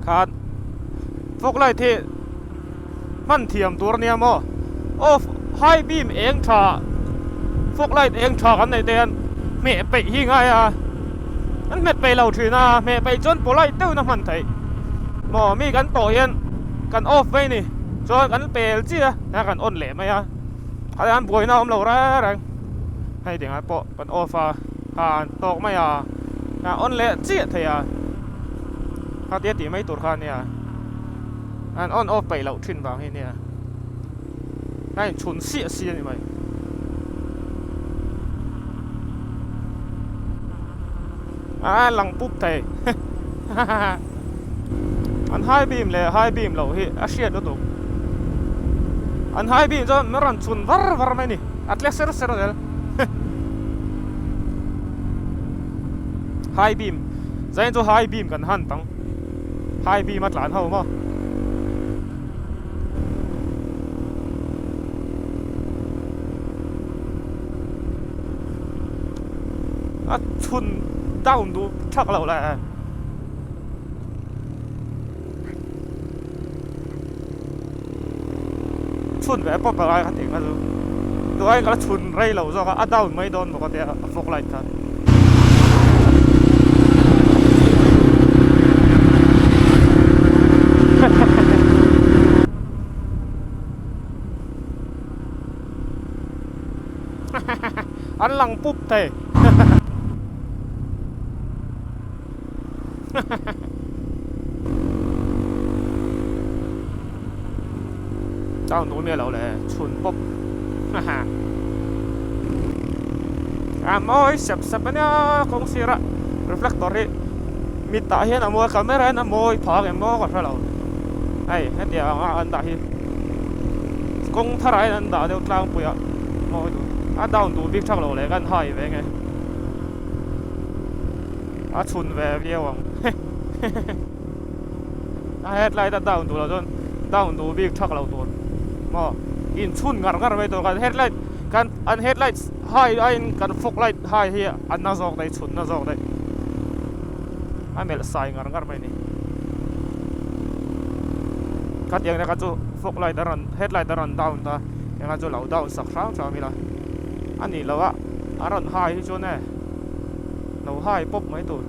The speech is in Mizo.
Khan fog light hi hman thiam tur ania maw off high beam eng tha fog light eng tha kan neih te hian hmeh peih hi ngai a an hmet peih lo thin a hmeh peih chuan polite deuhin a hman theih maw mi kan tawh hian kan off mai a ni chuan kan pel chiah a kan on leh mai a a hian buaina a awm lo reng reng hei tingai pawh kan off a khan tawk mai a a on leh chiah thei a khatia tih mai tur kha ania an on off peih loh thin vang hi ania a inchhun siah si a ni mai a lang pup thei an high beam leh high beam loh hi a hriat lutuk an high beam chuan a rawn chhun var var mai a ni a tle ser ser zel high beam zain chu high beam kan han tang high beam a tlan ho maw a chhun down duh thak lo le chhun ve pawp a ngai kha tih kha chu tunah hian ka la chhun rei lo zawk a a down mai dawn bawk a tia a fog light kha. An lang pup thei. Down duh miah lo le chhun pawp a mawi sep sep ania kawng sirah reflector hi mit ah hian a mawi camera hian a mawi phak em maw ka hre lo hei hetiang anga an dah hi kawng tharah hian an dah deuh tlangpui a mawi duh a down duh bik thak lo leh kan hai ve nge. A chhun ve viau ang a headlight a down duh loh chuan down duh bik thak lo tur maw inchhun ngar ngar mai tur kan headlight kan an headlight hai aiin kan fog light hai hi a na zawk daih chhun na zawk daih a melh sai ngar ngar mai a ni khatiang te kha chu fog light a rawn headlight a rawn down ta eng a chu lo down sak hrang hrang ila a nih loh a a rawn hai hi chuan e. Lo hai pawp mai tur.